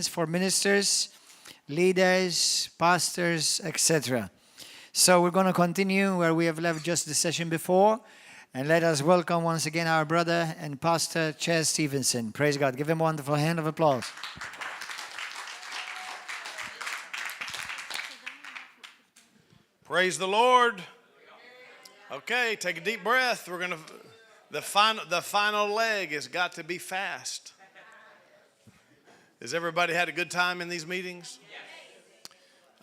for ministers, leaders, pastors, etc. So we're going to continue where we have left just the session before. And let us welcome once again our brother and pastor, Chair Stevenson. Praise God. Give him a wonderful hand of applause. Praise the Lord. Okay, take a deep breath. We're going to, the final leg has got to be fast. Has everybody had a good time in these meetings?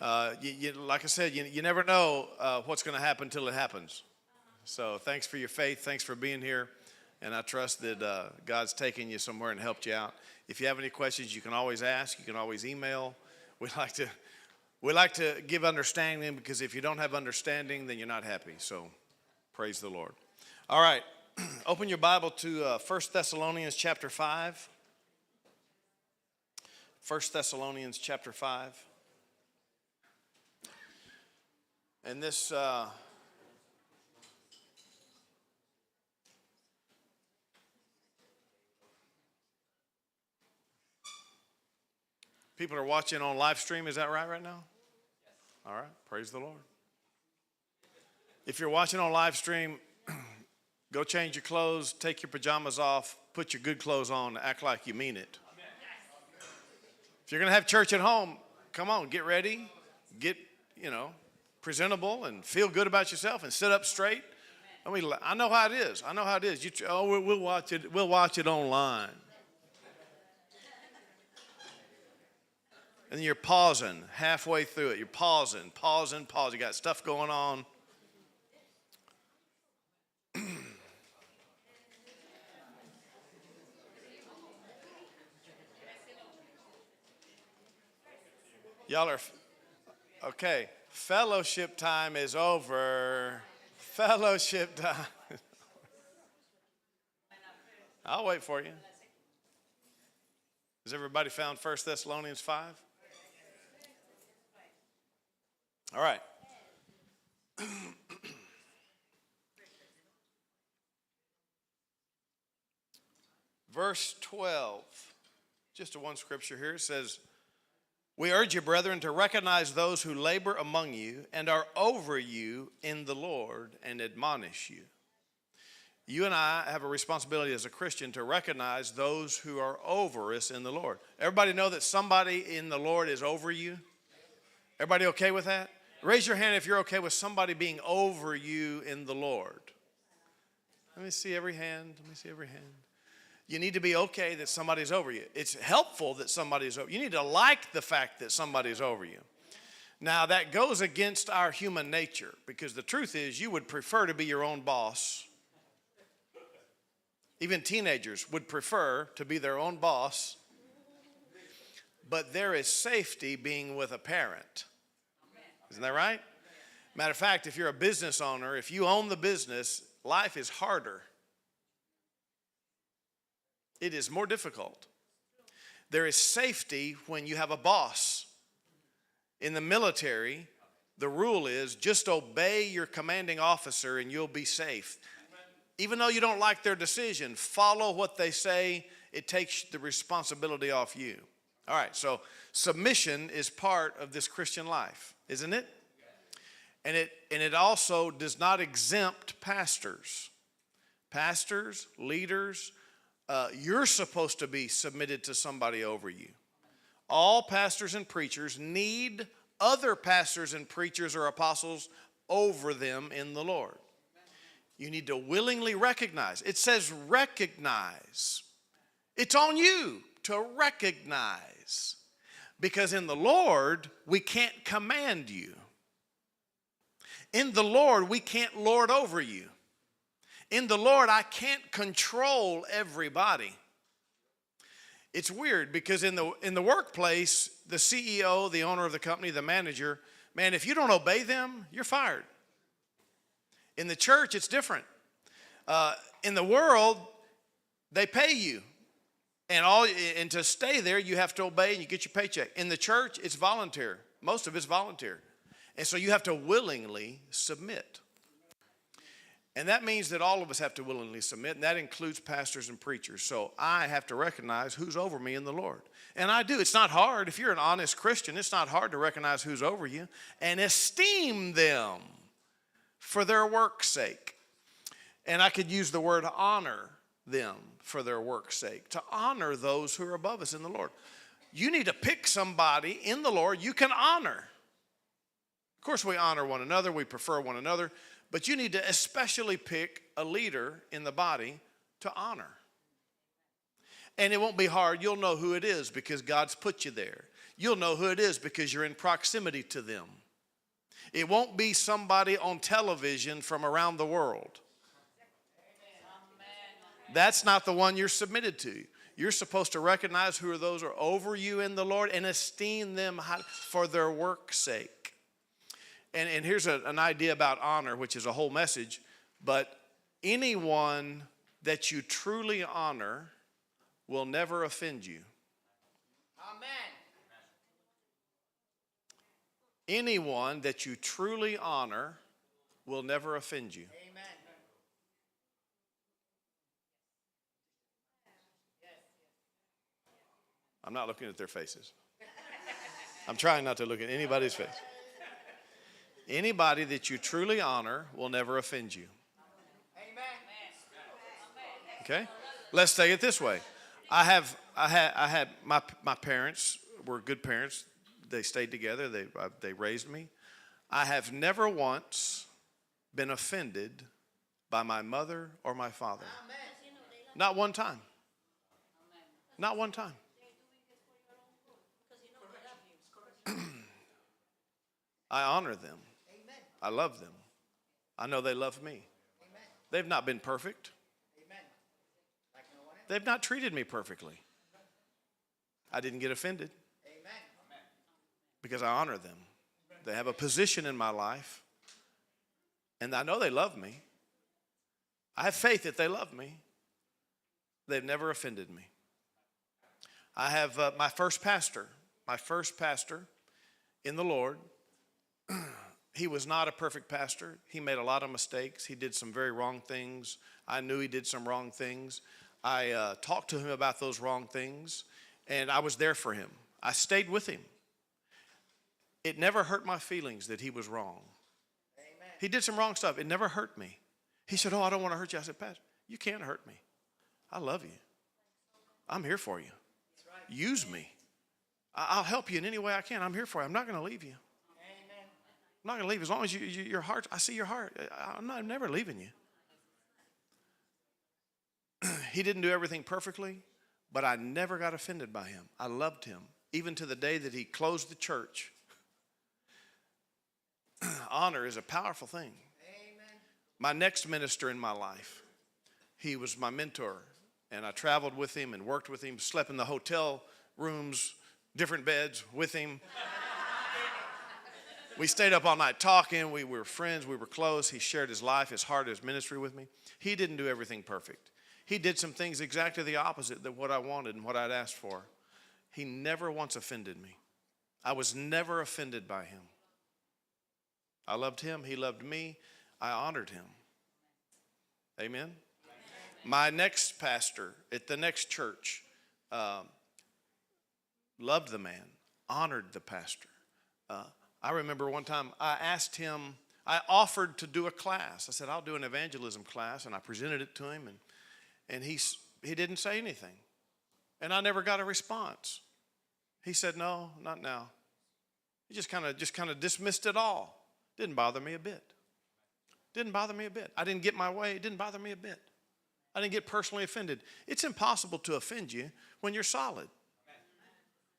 Like I said, you never know what's going to happen until it happens. So thanks for your faith. Thanks for being here. And I trust that God's taken you somewhere and helped you out. If you have any questions, you can always ask. You can always email. We like to give understanding, because if you don't have understanding, then you're not happy. So praise the Lord. All right. Open your Bible to 1 Thessalonians chapter 5. 1 Thessalonians chapter 5. And this... People are watching on live stream, is that right now? Yes. All right, praise the Lord. If you're watching on live stream, go change your clothes, take your pajamas off, put your good clothes on, act like you mean it. If you're going to have church at home, come on, get ready, get, presentable and feel good about yourself and sit up straight. I mean, I know how it is. We'll watch it online. And then you're pausing halfway through it. You're pausing. You got stuff going on. Y'all are, okay. Fellowship time is over. Fellowship time. I'll wait for you. Has everybody found 1 Thessalonians 5? All right. Verse 12, just a one scripture here. It says, "We urge you, brethren, to recognize those who labor among you and are over you in the Lord and admonish you." You and I have a responsibility as a Christian to recognize those who are over us in the Lord. Everybody know that somebody in the Lord is over you? Everybody okay with that? Raise your hand if you're okay with somebody being over you in the Lord. Let me see every hand. You need to be okay that somebody's over you. It's helpful that somebody's over you. You need to like the fact that somebody's over you. Now, that goes against our human nature, because the truth is you would prefer to be your own boss. Even teenagers would prefer to be their own boss. But there is safety being with a parent. Isn't that right? Matter of fact, if you're a business owner, if you own the business, life is harder. It is more difficult. There is safety when you have a boss. In the military, the rule is just obey your commanding officer and you'll be safe. Even though you don't like their decision, follow what they say. It takes the responsibility off you. All right, so submission is part of this Christian life, isn't it? And it also does not exempt pastors. Pastors, leaders, you're supposed to be submitted to somebody over you. All pastors and preachers need other pastors and preachers or apostles over them in the Lord. You need to willingly recognize. It says recognize. It's on you to recognize. Because in the Lord, we can't command you. In the Lord, we can't lord over you. In the Lord, I can't control everybody. It's weird because in the workplace, the CEO, the owner of the company, the manager, man, if you don't obey them, you're fired. In the church, it's different. In the world, they pay you. And to stay there, you have to obey and you get your paycheck. In the church, it's volunteer. Most of it's volunteer. And so you have to willingly submit. And that means that all of us have to willingly submit, and that includes pastors and preachers. So I have to recognize who's over me in the Lord. And I do. It's not hard. If you're an honest Christian, it's not hard to recognize who's over you and esteem them for their work's sake. And I could use the word honor them for their work's sake, to honor those who are above us in the Lord. You need to pick somebody in the Lord you can honor. Of course, we honor one another, we prefer one another, but you need to especially pick a leader in the body to honor. And it won't be hard. You'll know who it is because God's put you there. You'll know who it is because you're in proximity to them. It won't be somebody on television from around the world. That's not the one you're submitted to. You're supposed to recognize who are those who are over you in the Lord and esteem them for their work's sake. And here's an idea about honor, which is a whole message. But anyone that you truly honor will never offend you. Amen. Anyone that you truly honor will never offend you. Amen. I'm not looking at their faces. I'm trying not to look at anybody's face. Anybody that you truly honor will never offend you. Amen. Okay? Let's say it this way. I had my parents were good parents. They stayed together. They raised me. I have never once been offended by my mother or my father. Amen. Not one time. Not one time. I honor them. Amen. I love them. I know they love me. Amen. They've not been perfect. Amen. Like no one else. They've not treated me perfectly. I didn't get offended Amen. because I honor them. They have a position in my life, and I know they love me. I have faith that they love me. They've never offended me. I have my first pastor in the Lord. He was not a perfect pastor. He made a lot of mistakes. He did some very wrong things. I knew he did some wrong things. I talked to him about those wrong things, and I was there for him. I stayed with him. It never hurt my feelings that he was wrong. Amen. He did some wrong stuff. It never hurt me. He said, I don't want to hurt you. I said, Pastor, you can't hurt me. I love you. I'm here for you. That's right. Use me. I'll help you in any way I can. I'm here for you. I'm not going to leave you. Amen. I'm not going to leave as long as your heart, I see your heart. I'm never leaving you. He didn't do everything perfectly, but I never got offended by him. I loved him, even to the day that he closed the church. Honor is a powerful thing. Amen. My next minister in my life, he was my mentor, and I traveled with him and worked with him, slept in the hotel rooms, different beds with him. We stayed up all night talking. We were friends. We were close. He shared his life, his heart, his ministry with me. He didn't do everything perfect. He did some things exactly the opposite than what I wanted and what I'd asked for. He never once offended me. I was never offended by him. I loved him. He loved me. I honored him. Amen? Amen. My next pastor at the next church loved the man, honored the pastor. I remember one time I asked him, I offered to do a class. I said, I'll do an evangelism class, and I presented it to him, and he didn't say anything. And I never got a response. He said, no, not now. He just kind of dismissed it all. Didn't bother me a bit. Didn't bother me a bit. I didn't get my way. It didn't bother me a bit. I didn't get personally offended. It's impossible to offend you when you're solid.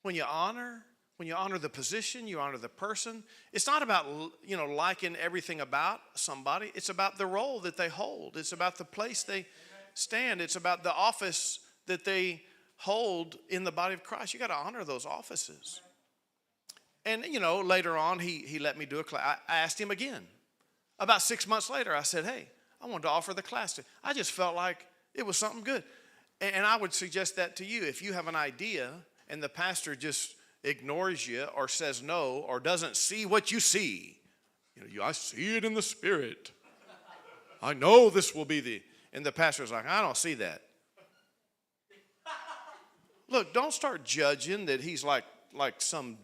When you honor the position, you honor the person. It's not about, liking everything about somebody. It's about the role that they hold. It's about the place they stand. It's about the office that they hold in the body of Christ. You got to honor those offices. And, later on, he let me do a class. I asked him again. About 6 months later, I said, hey, I wanted to offer the class. I just felt like it was something good. And I would suggest that to you. If you have an idea and the pastor just ignores you or says no or doesn't see what you see, I see it in the spirit. I know this will be and the pastor's like, I don't see that. Look, don't start judging that he's like some,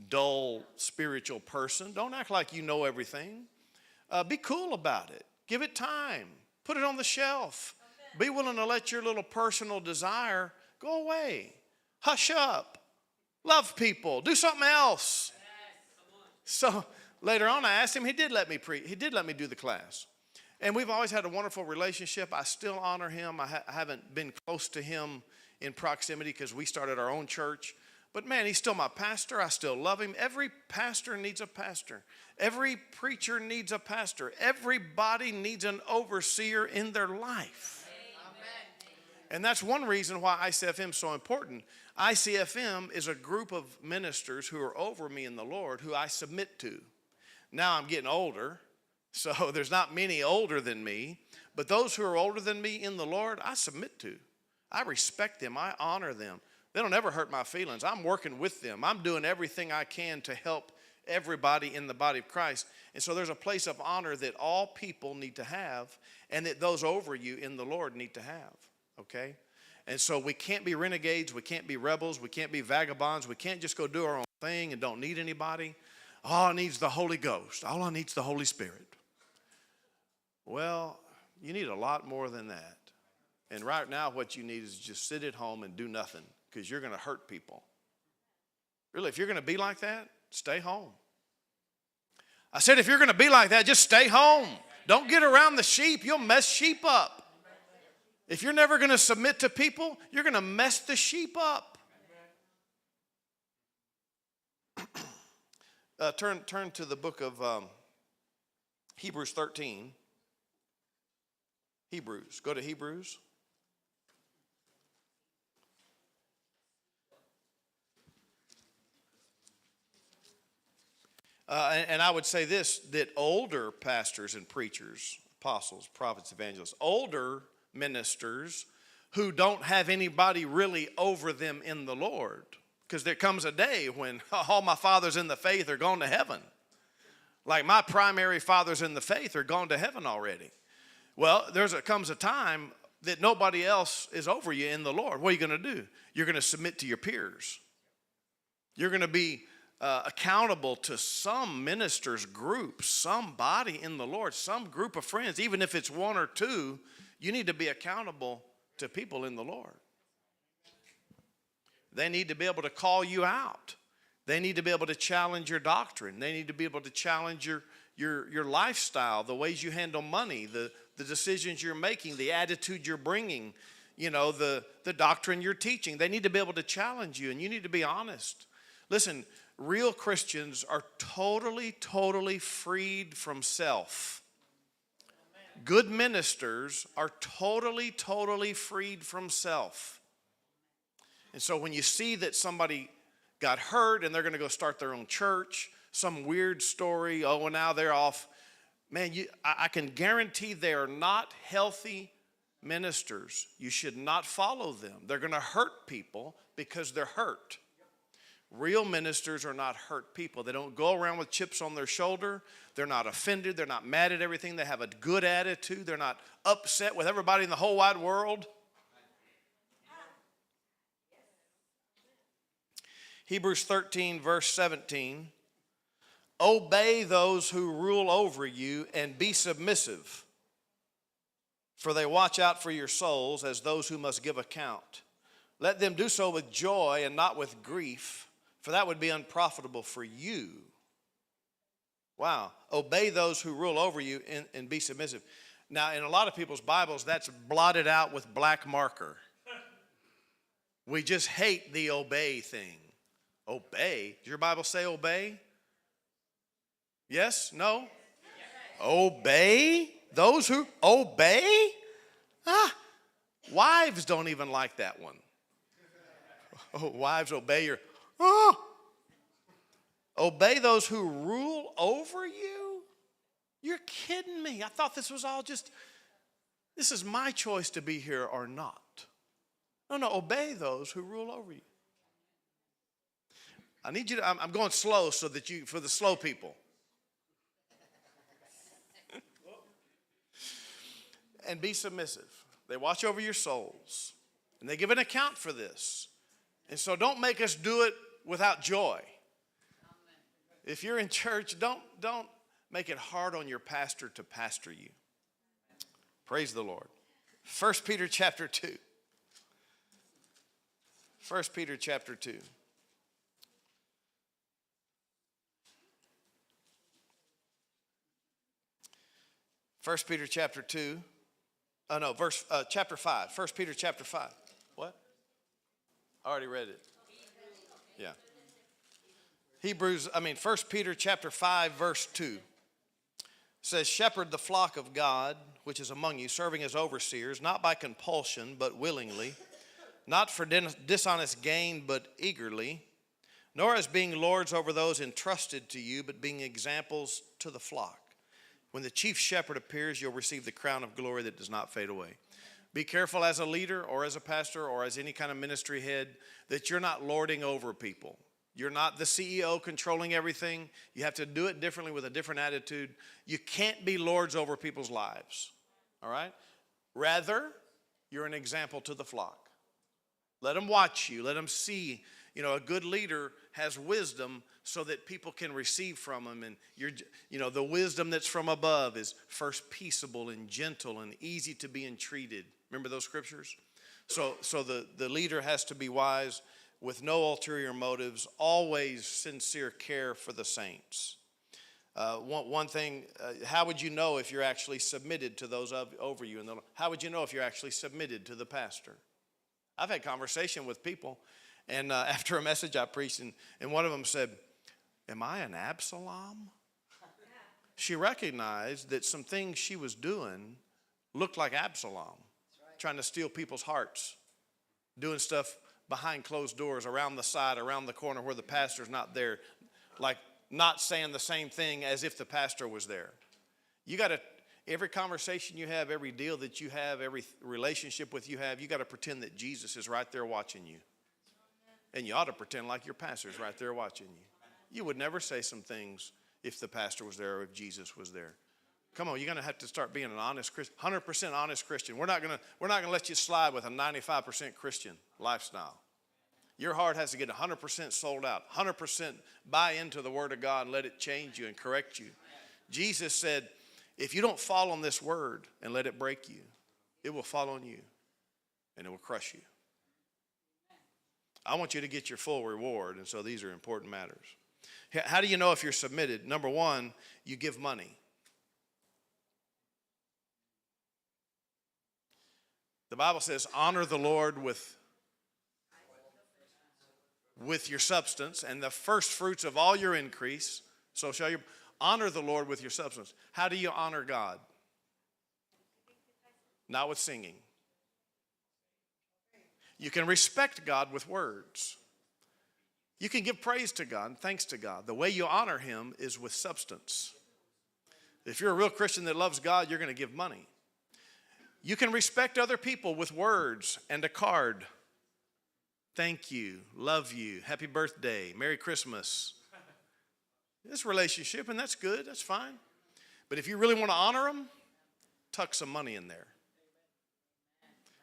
dull spiritual person. Don't act like you know everything. Be cool about it. Give it time. Put it on the shelf. Be willing to let your little personal desire go away. Hush up. Love people. Do something else. So later on, I asked him. He did let me He did let me do the class. And we've always had a wonderful relationship. I still honor him. I haven't been close to him in proximity because we started our own church. But man, he's still my pastor. I still love him. Every pastor needs a pastor. Every preacher needs a pastor. Everybody needs an overseer in their life. Amen. And that's one reason why ICFM is so important. ICFM is a group of ministers who are over me in the Lord who I submit to. Now I'm getting older, so there's not many older than me. But those who are older than me in the Lord, I submit to. I respect them. I honor them. They don't ever hurt my feelings. I'm working with them. I'm doing everything I can to help everybody in the body of Christ. And so there's a place of honor that all people need to have and that those over you in the Lord need to have, okay? And so we can't be renegades. We can't be rebels. We can't be vagabonds. We can't just go do our own thing and don't need anybody. All I need is the Holy Ghost. All I need is the Holy Spirit. Well, you need a lot more than that. And right now what you need is just sit at home and do nothing because you're going to hurt people. Really, if you're going to be like that, stay home. I said if you're going to be like that, just stay home. Don't get around the sheep. You'll mess sheep up. If you're never going to submit to people, you're going to mess the sheep up. Turn to the book of Hebrews 13. Hebrews. Go to Hebrews. And I would say this, that older pastors and preachers, apostles, prophets, evangelists, older ministers who don't have anybody really over them in the Lord, because there comes a day when all my fathers in the faith are gone to heaven. Like my primary fathers in the faith are gone to heaven already. Well, comes a time that nobody else is over you in the Lord. What are you going to do? You're going to submit to your peers. You're going to be accountable to some minister's group, somebody in the Lord, some group of friends. Even if it's one or two, you need to be accountable to people in the Lord. They need to be able to call you out. They need to be able to challenge your doctrine. They need to be able to challenge your lifestyle, the ways you handle money, the decisions you're making, the attitude you're bringing, the doctrine you're teaching. They need to be able to challenge you, and you need to be honest. Listen, real Christians are totally, totally freed from self. Good ministers are totally, totally freed from self. And so when you see that somebody got hurt and they're going to go start their own church, some weird story, well, now they're off. Man, I can guarantee they are not healthy ministers. You should not follow them. They're going to hurt people because they're hurt. Real ministers are not hurt people. They don't go around with chips on their shoulder. They're not offended. They're not mad at everything. They have a good attitude. They're not upset with everybody in the whole wide world. Hebrews 13, verse 17. Obey those who rule over you and be submissive, for they watch out for your souls as those who must give account. Let them do so with joy and not with grief, for that would be unprofitable for you. Wow. Obey those who rule over you and be submissive. Now, in a lot of people's Bibles, that's blotted out with black marker. We just hate the obey thing. Obey? Does your Bible say obey? Yes? No? Yes. Obey? Those who obey? Wives don't even like that one. Oh, wives, obey your... Obey those who rule over you? You're kidding me. I thought this was all just, this is my choice to be here or not. No, obey those who rule over you. I need you to, I'm going slow so that for the slow people. And be submissive. They watch over your souls And they give an account for this. And so don't make us do it without joy. If you're in church, don't make it hard on your pastor to pastor you. Praise the Lord. 1 Peter chapter 2. 1 Peter chapter 2. First Peter chapter 2. Chapter 5. 1 Peter chapter 5. What? I already read it. Yeah. 1 Peter chapter 5, verse 2 says, shepherd the flock of God, which is among you, serving as overseers, not by compulsion, but willingly, not for dishonest gain, but eagerly, nor as being lords over those entrusted to you, but being examples to the flock. When the chief shepherd appears, you'll receive the crown of glory that does not fade away. Be careful as a leader or as a pastor or as any kind of ministry head that you're not lording over people. You're not the CEO controlling everything. You have to do it differently with a different attitude. You can't be lords over people's lives, all right? Rather, you're an example to the flock. Let them watch you. Let them see. You know, a good leader has wisdom so that people can receive from him. And the wisdom that's from above is first peaceable and gentle and easy to be entreated. Remember those scriptures? So the leader has to be wise, with no ulterior motives, always sincere care for the saints. One thing, how would you know if you're actually submitted to those over you? How would you know if you're actually submitted to the pastor? I've had conversation with people, and after a message I preached, and one of them said, am I an Absalom? She recognized that some things she was doing looked like Absalom, trying to steal people's hearts, doing stuff behind closed doors, around the side, around the corner where the pastor's not there, like not saying the same thing as if the pastor was there. You got to, every conversation you have, every deal that you have, every relationship with you have, you got to pretend that Jesus is right there watching you. And you ought to pretend like your pastor's right there watching you. You would never say some things if the pastor was there or if Jesus was there. Come on, you're going to have to start being an honest Christian, 100% honest Christian. We're not going to let you slide with a 95% Christian lifestyle. Your heart has to get 100% sold out, 100% buy into the Word of God and let it change you and correct you. Jesus said, if you don't fall on this Word and let it break you, it will fall on you and it will crush you. I want you to get your full reward, and so these are important matters. How do you know if you're submitted? Number one, you give money. The Bible says, honor the Lord with your substance and the first fruits of all your increase. So shall you honor the Lord with your substance. How do you honor God? Not with singing. You can respect God with words. You can give praise to God and thanks to God. The way you honor Him is with substance. If you're a real Christian that loves God, you're going to give money. You can respect other people with words and a card. Thank you, love you, happy birthday, Merry Christmas. It's a relationship, and that's good, that's fine. But if you really want to honor them, tuck some money in there.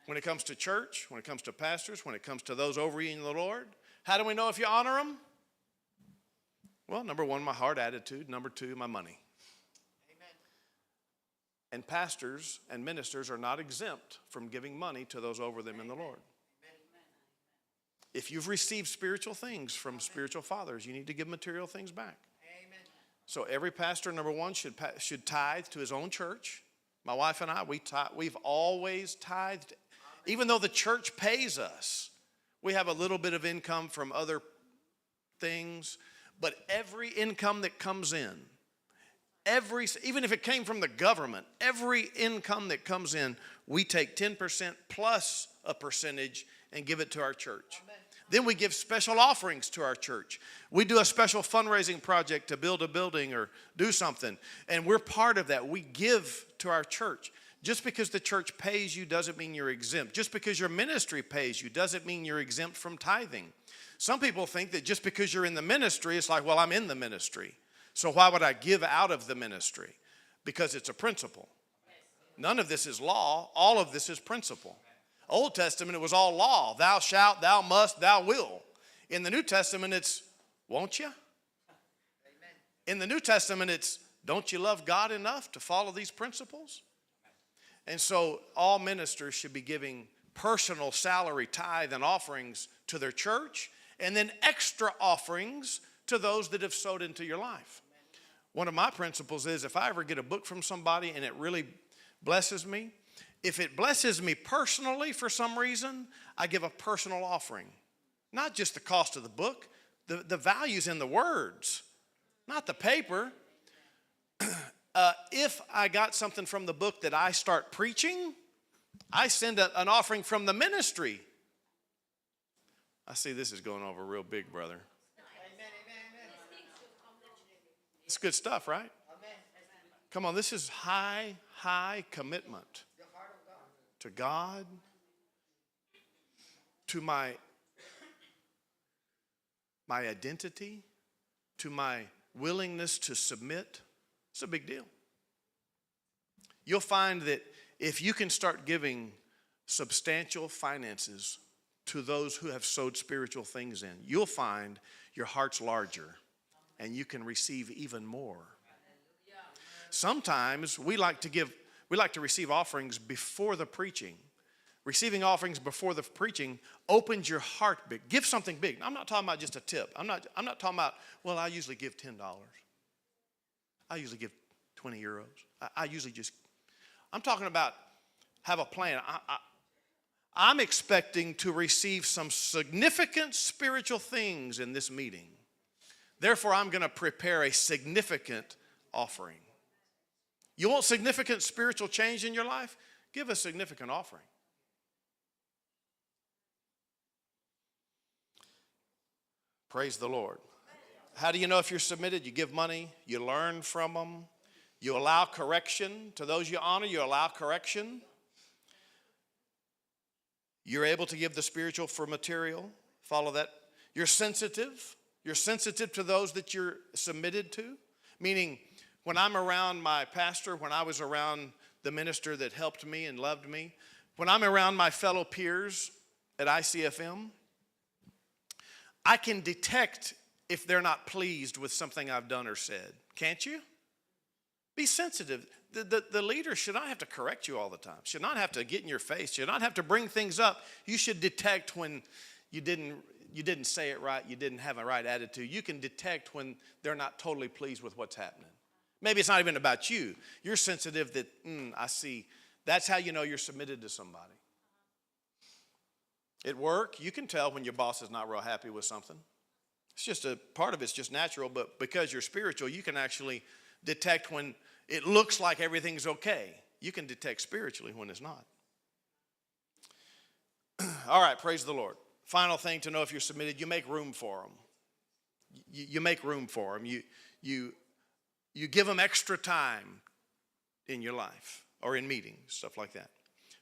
When it comes to church, when it comes to pastors, when it comes to those over you in the Lord, how do we know if you honor them? Well, number one, my heart attitude. Number two, my money. And pastors and ministers are not exempt from giving money to those over them in the Lord. If you've received spiritual things from spiritual fathers, you need to give material things back. So every pastor, number one, should tithe to his own church. My wife and I, we've always tithed. Even though the church pays us, we have a little bit of income from other things. But every income that comes in, even if it came from the government, every income that comes in, we take 10% plus a percentage and give it to our church. Amen. Then we give special offerings to our church. We do a special fundraising project to build a building or do something, and we're part of that. We give to our church. Just because the church pays you doesn't mean you're exempt. Just because your ministry pays you doesn't mean you're exempt from tithing. Some people think that just because you're in the ministry, it's like, well, I'm in the ministry, so why would I give out of the ministry? Because it's a principle. None of this is law. All of this is principle. Old Testament, it was all law. Thou shalt, thou must, thou will. In the New Testament, it's won't you? In the New Testament, it's don't you love God enough to follow these principles? And so all ministers should be giving personal salary, tithe, and offerings to their church, and then extra offerings to those that have sowed into your life. One of my principles is if I ever get a book from somebody and it really blesses me, if it blesses me personally for some reason, I give a personal offering. Not just the cost of the book, the value's in the words, not the paper. If I got something from the book that I start preaching, I send an offering from the ministry. I see this is going over real big, brother. It's good stuff, right? Come on, this is high commitment to God, to my identity, to my willingness to submit. It's a big deal. You'll find that if you can start giving substantial finances to those who have sowed spiritual things in, you'll find your heart's larger and you can receive even more. Sometimes we like to receive offerings before the preaching. Receiving offerings before the preaching opens your heart big. Give something big. I'm not talking about just a tip. I'm not talking about, well, I usually give $10. I usually give 20 euros. I'm talking about have a plan. I'm expecting to receive some significant spiritual things in this meeting. Therefore, I'm going to prepare a significant offering. You want significant spiritual change in your life? Give a significant offering. Praise the Lord. How do you know if you're submitted? You give money, you learn from them, you allow correction. To those you honor, you allow correction. You're able to give the spiritual for material. Follow that. You're sensitive. You're sensitive to those that you're submitted to. Meaning, when I'm around my pastor, when I was around the minister that helped me and loved me, when I'm around my fellow peers at ICFM, I can detect if they're not pleased with something I've done or said. Can't you? Be sensitive. The leader should not have to correct you all the time. Should not have to get in your face. Should not have to bring things up. You should detect when you didn't say it right. You didn't have a right attitude. You can detect when they're not totally pleased with what's happening. Maybe it's not even about you. You're sensitive that, I see. That's how you know you're submitted to somebody. At work, you can tell when your boss is not real happy with something. It's just a part of it's just natural, but because you're spiritual, you can actually detect when it looks like everything's okay. You can detect spiritually when it's not. All right, praise the Lord. Final thing to know if you're submitted, you make room for them. You make room for them. You give them extra time in your life or in meetings, stuff like that.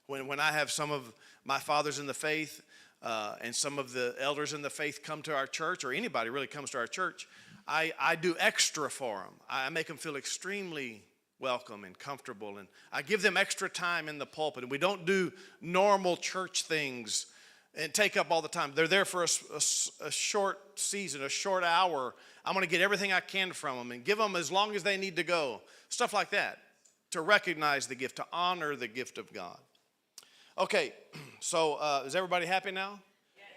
When I have some of my fathers in the faith and some of the elders in the faith come to our church, or anybody really comes to our church, I do extra for them. I make them feel extremely welcome and comfortable, and I give them extra time in the pulpit. And we don't do normal church things and take up all the time. They're there for a short season, a short hour. I'm going to get everything I can from them and give them as long as they need to go. Stuff like that, to recognize the gift, to honor the gift of God. Okay, so is everybody happy now?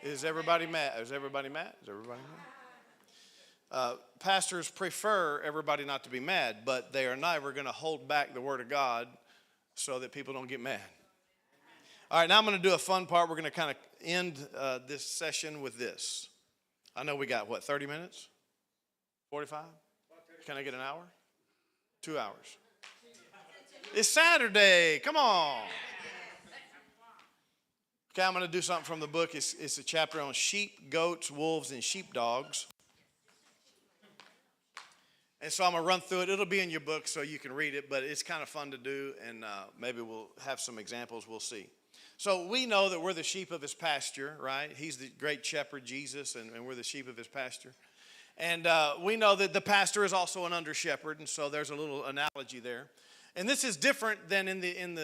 Is everybody mad? Is everybody mad? Is everybody mad? Pastors prefer everybody not to be mad, but they are never going to hold back the Word of God so that people don't get mad. All right, now I'm going to do a fun part. We're going to kind of end this session with this. I know we got, 30 minutes? 45? Can I get an hour? 2 hours. It's Saturday. Come on. Okay, I'm going to do something from the book. It's a chapter on sheep, goats, wolves, and sheepdogs. And so I'm going to run through it. It'll be in your book so you can read it, but it's kind of fun to do, and maybe we'll have some examples. We'll see. So we know that we're the sheep of his pasture, right? He's the great shepherd, Jesus, and we're the sheep of his pasture. And we know that the pastor is also an under shepherd, and so there's a little analogy there. And this is different than in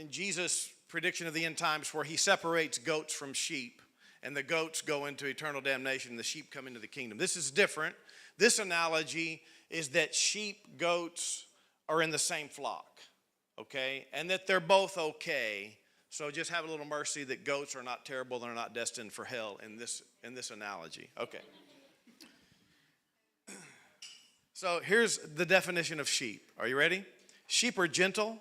Jesus' prediction of the end times where he separates goats from sheep, and the goats go into eternal damnation and the sheep come into the kingdom. This is different. This analogy is that sheep, goats are in the same flock, okay? And that they're both okay. So just have a little mercy that goats are not terrible, they're not destined for hell in this analogy. Okay. So here's the definition of sheep. Are you ready? Sheep are gentle,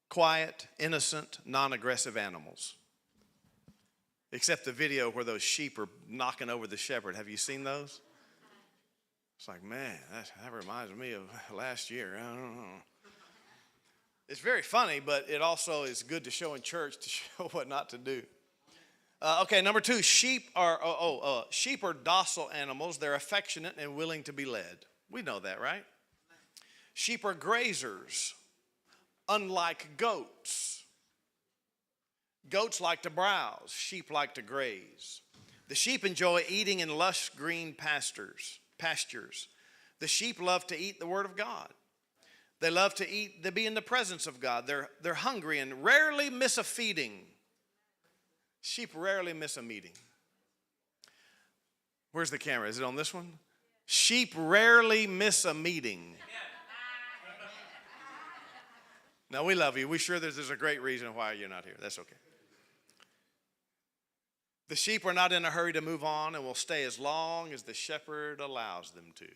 quiet, innocent, non-aggressive animals. Except the video where those sheep are knocking over the shepherd. Have you seen those? It's like, man, that reminds me of last year. I don't know. It's very funny, but it also is good to show in church to show what not to do. Okay, number 2, sheep are docile animals. They're affectionate and willing to be led. We know that, right? Sheep are grazers, unlike goats. Goats like to browse. Sheep like to graze. The sheep enjoy eating in lush green pastures. The sheep love to eat the word of God. They love to eat, to be in the presence of God. They're hungry and rarely miss a feeding. Sheep rarely miss a meeting. Where's the camera? Is it on this one? Sheep rarely miss a meeting. Now, we love you. We're sure there's a great reason why you're not here. That's okay. The sheep are not in a hurry to move on and will stay as long as the shepherd allows them to.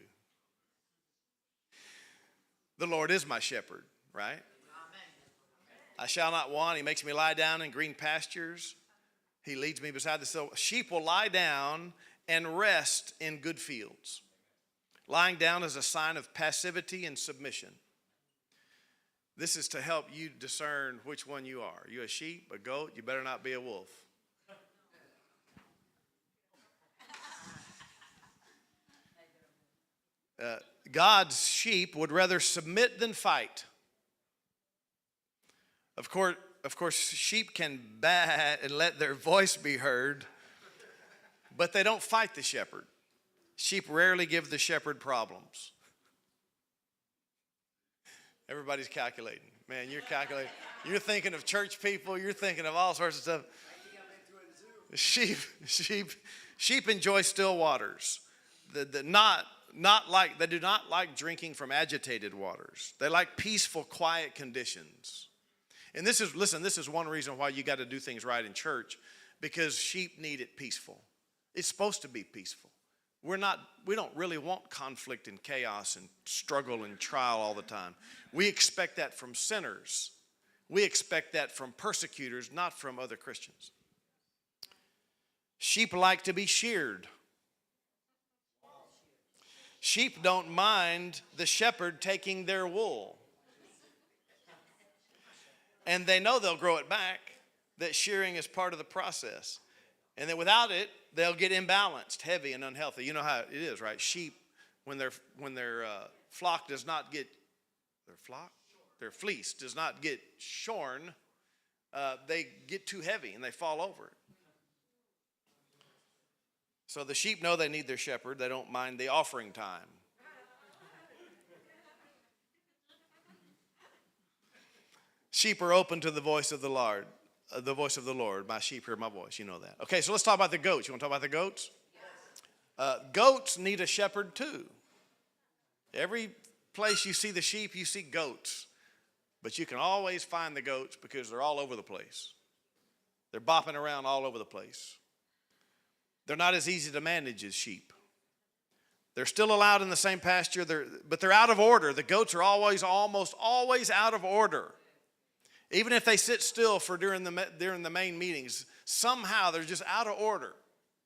The Lord is my shepherd, right? Amen. I shall not want. He makes me lie down in green pastures. He leads me beside the still. Sheep will lie down and rest in good fields. Lying down is a sign of passivity and submission. This is to help you discern which one you are. Are you a sheep, a goat? You better not be a wolf. God's sheep would rather submit than fight. Of course, sheep can baa and let their voice be heard, but they don't fight the shepherd. Sheep rarely give the shepherd problems. Everybody's calculating. Man, you're calculating. You're thinking of church people. You're thinking of all sorts of stuff. Sheep enjoy still waters. They do not like drinking from agitated waters. They like peaceful, quiet conditions. And this is one reason why you got to do things right in church, because sheep need it peaceful. It's supposed to be peaceful. We don't really want conflict and chaos and struggle and trial all the time. We expect that from sinners. We expect that from persecutors, not from other Christians. Sheep like to be sheared. Sheep don't mind the shepherd taking their wool. And they know they'll grow it back, that shearing is part of the process. And that without it, they'll get imbalanced, heavy and unhealthy. You know how it is, right? Sheep, when their flock does not get, their fleece does not get shorn, they get too heavy and they fall over it. So the sheep know they need their shepherd. They don't mind the offering time. Sheep are open to the voice of the Lord. The voice of the Lord. My sheep hear my voice. You know that. Okay, so let's talk about the goats. You want to talk about the goats? Yes. Goats need a shepherd too. Every place you see the sheep, you see goats. But you can always find the goats because they're all over the place. They're bopping around all over the place. They're not as easy to manage as sheep. They're still allowed in the same pasture, but they're out of order. The goats are almost always out of order. Even if they sit still for during the main meetings, somehow they're just out of order,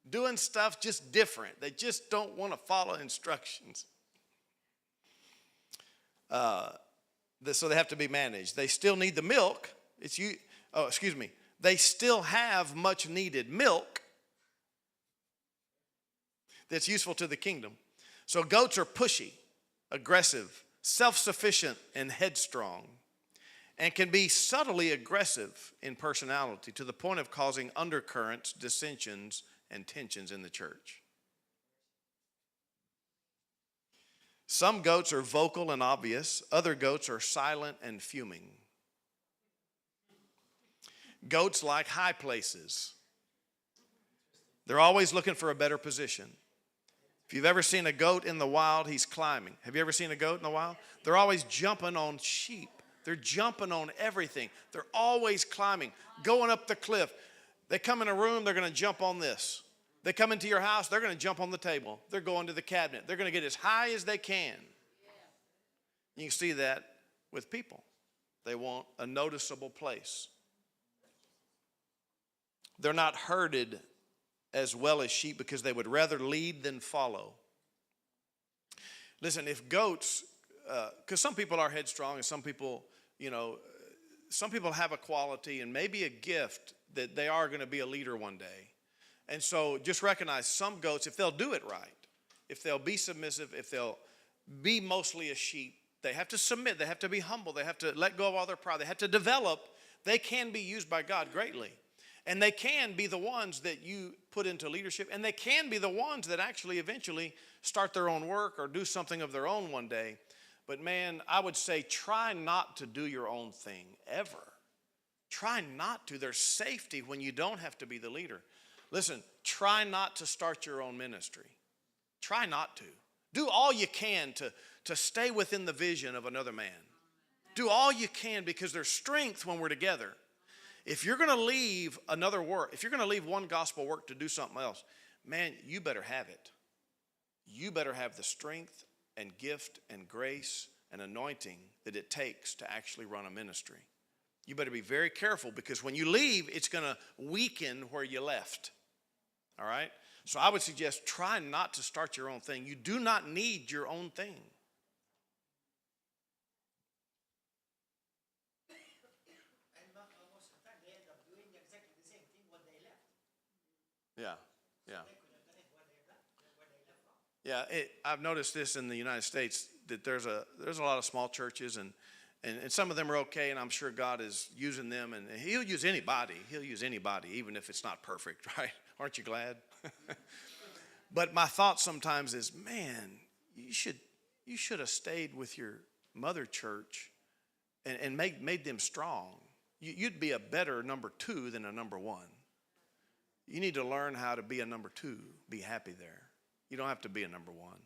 doing stuff just different. They just don't want to follow instructions. So they have to be managed. They still need the milk. They still have much needed milk that's useful to the kingdom. So goats are pushy, aggressive, self-sufficient, and headstrong, and can be subtly aggressive in personality to the point of causing undercurrents, dissensions, and tensions in the church. Some goats are vocal and obvious. Other goats are silent and fuming. Goats like high places. They're always looking for a better position. If you've ever seen a goat in the wild, he's climbing. Have you ever seen a goat in the wild? They're always jumping on sheep. They're jumping on everything. They're always climbing, going up the cliff. They come in a room, they're going to jump on this. They come into your house, they're going to jump on the table. They're going to the cabinet. They're going to get as high as they can. You can see that with people. They want a noticeable place. They're not herded as well as sheep because they would rather lead than follow. Listen, if goats, because some people are headstrong and some people, some people have a quality and maybe a gift that they are going to be a leader one day. And so just recognize some goats, if they'll do it right, if they'll be submissive, if they'll be mostly a sheep, they have to submit, they have to be humble, they have to let go of all their pride, they have to develop, they can be used by God greatly. And they can be the ones that you put into leadership, and they can be the ones that actually eventually start their own work or do something of their own one day. But man, I would say try not to do your own thing ever. Try not to. There's safety when you don't have to be the leader. Listen, try not to start your own ministry. Try not to. Do all you can to stay within the vision of another man. Do all you can because there's strength when we're together. If you're going to leave another work, if you're going to leave one gospel work to do something else, man, you better have it. You better have the strength and gift and grace and anointing that it takes to actually run a ministry. You better be very careful because when you leave, it's going to weaken where you left. All right? So I would suggest try not to start your own thing. You do not need your own thing. Yeah, I've noticed this in the United States that there's a lot of small churches and some of them are okay, and I'm sure God is using them, and He'll use anybody. He'll use anybody, even if it's not perfect, right? Aren't you glad? But my thought sometimes is, man, you should have stayed with your mother church and made them strong. You'd be a better number two than a number one. You need to learn how to be a number two. Be happy there. You don't have to be a number one.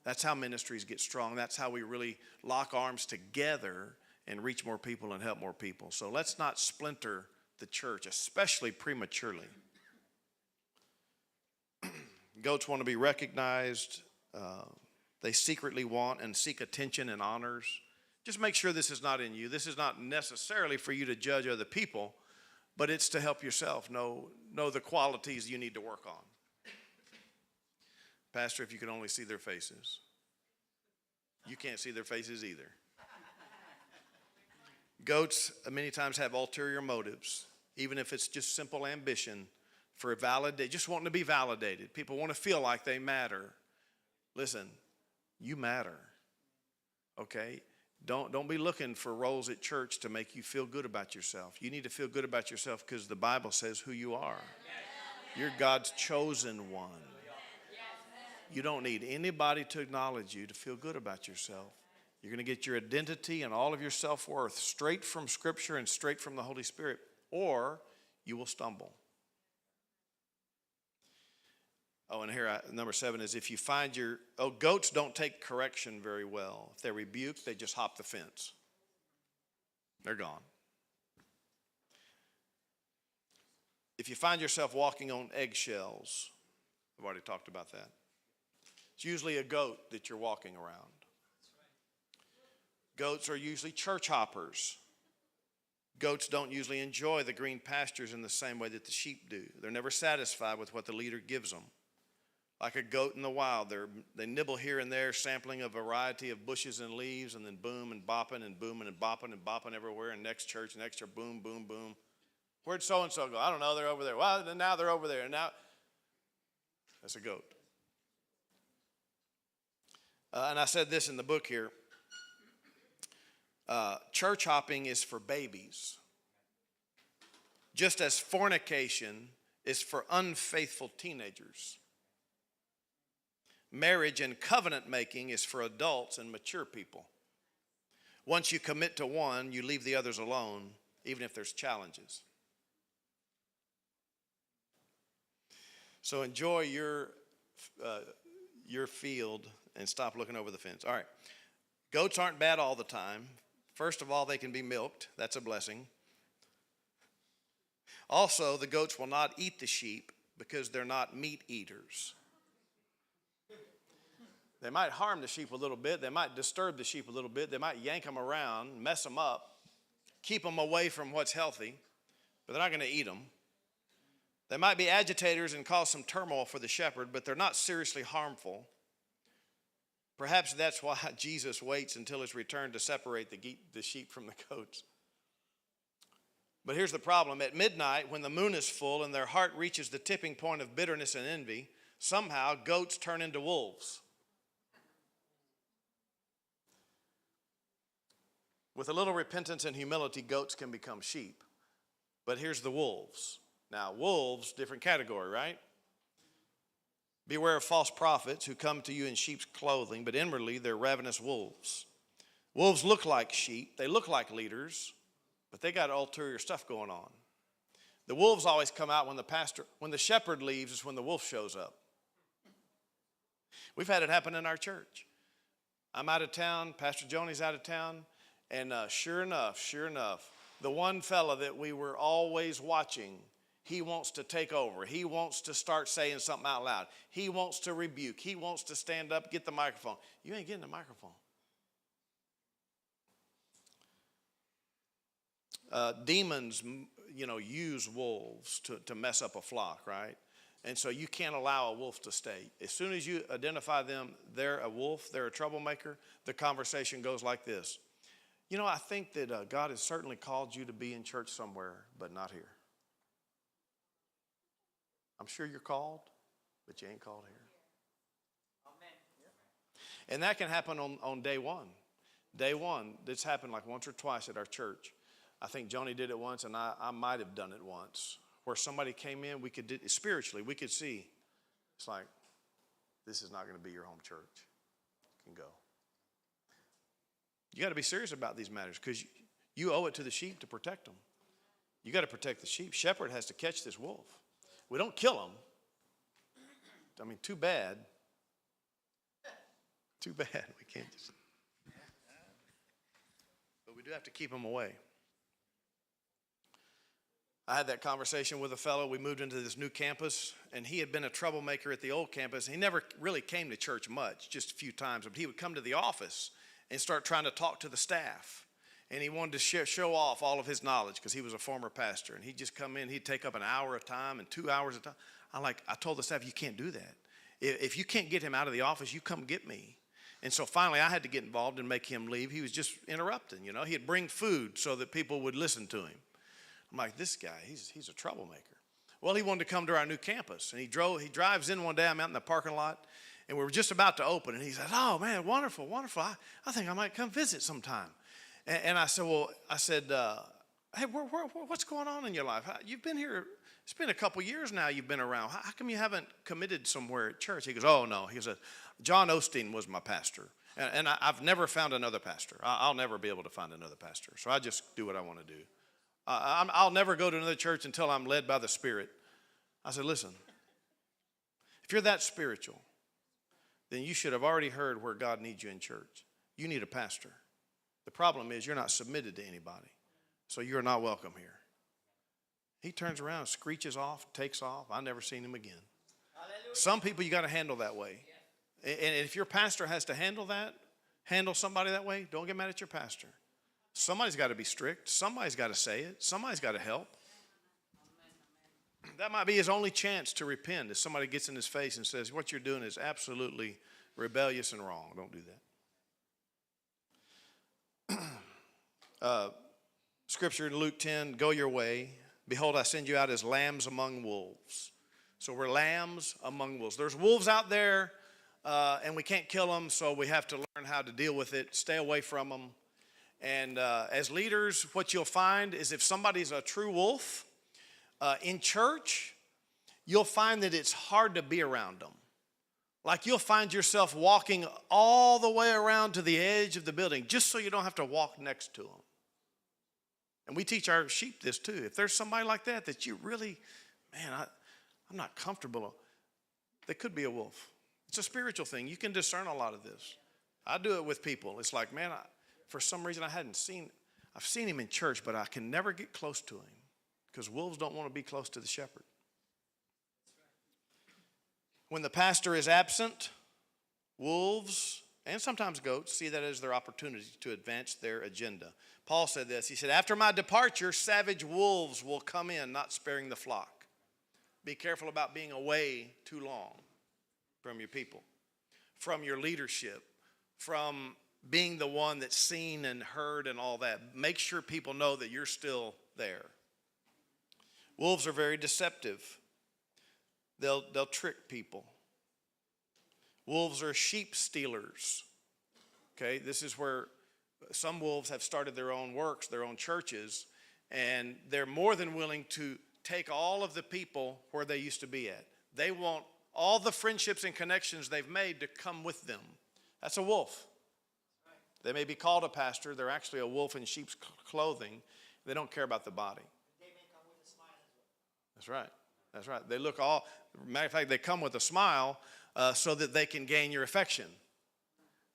That's how ministries get strong. That's how we really lock arms together and reach more people and help more people. So let's not splinter the church, especially prematurely. Goats want to be recognized. They secretly want and seek attention and honors. Just make sure this is not in you. This is not necessarily for you to judge other people, but it's to help yourself know the qualities you need to work on. Pastor, if you could only see their faces. You can't see their faces either. Goats many times have ulterior motives, even if it's just simple ambition for just wanting to be validated. People want to feel like they matter. Listen, you matter, okay? Don't be looking for roles at church to make you feel good about yourself. You need to feel good about yourself because the Bible says who you are. You're God's chosen one. You don't need anybody to acknowledge you to feel good about yourself. You're going to get your identity and all of your self-worth straight from Scripture and straight from the Holy Spirit, or you will stumble. Oh, and here, number 7 is if you find goats don't take correction very well. If they're rebuked, they just hop the fence. They're gone. If you find yourself walking on eggshells, I've already talked about that. It's usually a goat that you're walking around. Goats are usually church hoppers. Goats don't usually enjoy the green pastures in the same way that the sheep do. They're never satisfied with what the leader gives them. Like a goat in the wild, they nibble here and there, sampling a variety of bushes and leaves, and then boom and bopping and booming and bopping everywhere, and next church, boom, boom, boom. Where'd so-and-so go? I don't know, they're over there. Well, now they're over there. And now, that's a goat. And I said this in the book here. Church hopping is for babies. Just as fornication is for unfaithful teenagers. Marriage and covenant making is for adults and mature people. Once you commit to one, you leave the others alone, even if there's challenges. So enjoy your field and stop looking over the fence. All right. Goats aren't bad all the time. First of all, they can be milked. That's a blessing. Also, the goats will not eat the sheep because they're not meat eaters. They might harm the sheep a little bit. They might disturb the sheep a little bit. They might yank them around, mess them up, keep them away from what's healthy, but they're not going to eat them. They might be agitators and cause some turmoil for the shepherd, but they're not seriously harmful. Perhaps that's why Jesus waits until his return to separate the sheep from the goats. But here's the problem. At midnight, when the moon is full and their heart reaches the tipping point of bitterness and envy, somehow goats turn into wolves. With a little repentance and humility, goats can become sheep. But here's the wolves. Now, wolves, different category, right? Beware of false prophets who come to you in sheep's clothing, but inwardly they're ravenous wolves. Wolves look like sheep. They look like leaders, but they got ulterior stuff going on. The wolves always come out when the shepherd leaves is when the wolf shows up. We've had it happen in our church. I'm out of town, Pastor Joni's out of town, and sure enough, the one fella that we were always watching, he wants to take over. He wants to start saying something out loud. He wants to rebuke. He wants to stand up, get the microphone. You ain't getting the microphone. Demons, use wolves to mess up a flock, right? And so you can't allow a wolf to stay. As soon as you identify them, they're a wolf, they're a troublemaker, the conversation goes like this. I think that God has certainly called you to be in church somewhere, but not here. I'm sure you're called, but you ain't called here. Amen. And that can happen on day one. Day one, this happened like once or twice at our church. I think Joni did it once, and I might have done it once, where somebody came in, spiritually, we could see. It's like, this is not going to be your home church. You can go. You got to be serious about these matters because you owe it to the sheep to protect them. You got to protect the sheep. Shepherd has to catch this wolf. We don't kill them. I mean, too bad. Too bad. We can't just. But we do have to keep them away. I had that conversation with a fellow. We moved into this new campus, and he had been a troublemaker at the old campus. He never really came to church much, just a few times. But he would come to the office and start trying to talk to the staff. And he wanted to show off all of his knowledge because he was a former pastor. And he'd just come in, he'd take up an hour at a time and 2 hours at a time. I told the staff, you can't do that. If you can't get him out of the office, you come get me. And so finally I had to get involved and make him leave. He was just interrupting, He'd bring food so that people would listen to him. I'm like, this guy, he's a troublemaker. Well, he wanted to come to our new campus. And he drives in one day. I'm out in the parking lot. And we were just about to open. And he said, oh, man, wonderful. I think I might come visit sometime. And I said, hey, what's going on in your life? You've been here, it's been a couple years now you've been around. How come you haven't committed somewhere at church? He goes, oh, no. He said, John Osteen was my pastor. And I've never found another pastor. I'll never be able to find another pastor. So I just do what I want to do. I'll never go to another church until I'm led by the Spirit. I said, listen, if you're that spiritual, then you should have already heard where God needs you in church. You need a pastor. The problem is you're not submitted to anybody, so you're not welcome here. He turns around, screeches off, takes off. I never seen him again. Hallelujah. Some people you got to handle that way. Yeah. And if your pastor has to handle somebody that way, don't get mad at your pastor. Somebody's got to be strict. Somebody's got to say it. Somebody's got to help. That might be his only chance to repent if somebody gets in his face and says, what you're doing is absolutely rebellious and wrong. Don't do that. Scripture in Luke 10, go your way. Behold, I send you out as lambs among wolves. So we're lambs among wolves. There's wolves out there, and we can't kill them, so we have to learn how to deal with it, stay away from them. And as leaders, what you'll find is if somebody's a true wolf in church, you'll find that it's hard to be around them. Like you'll find yourself walking all the way around to the edge of the building just so you don't have to walk next to them. And we teach our sheep this too. If there's somebody like that you really, man, I'm not comfortable. They could be a wolf. It's a spiritual thing. You can discern a lot of this. I do it with people. It's like, man, for some reason I've seen him in church, but I can never get close to him because wolves don't want to be close to the shepherd. When the pastor is absent, wolves and sometimes goats see that as their opportunity to advance their agenda. Paul said this. He said, after my departure, savage wolves will come in, not sparing the flock. Be careful about being away too long from your people, from your leadership, from being the one that's seen and heard and all that. Make sure people know that you're still there. Wolves are very deceptive. They'll trick people. Wolves are sheep stealers. Okay, this is where some wolves have started their own works, their own churches, and they're more than willing to take all of the people where they used to be at. They want all the friendships and connections they've made to come with them. That's a wolf. They may be called a pastor. They're actually a wolf in sheep's clothing. They don't care about the body. They may come with a smile as well. That's right. That's right. They look all, matter of fact, they come with a smile so that they can gain your affection.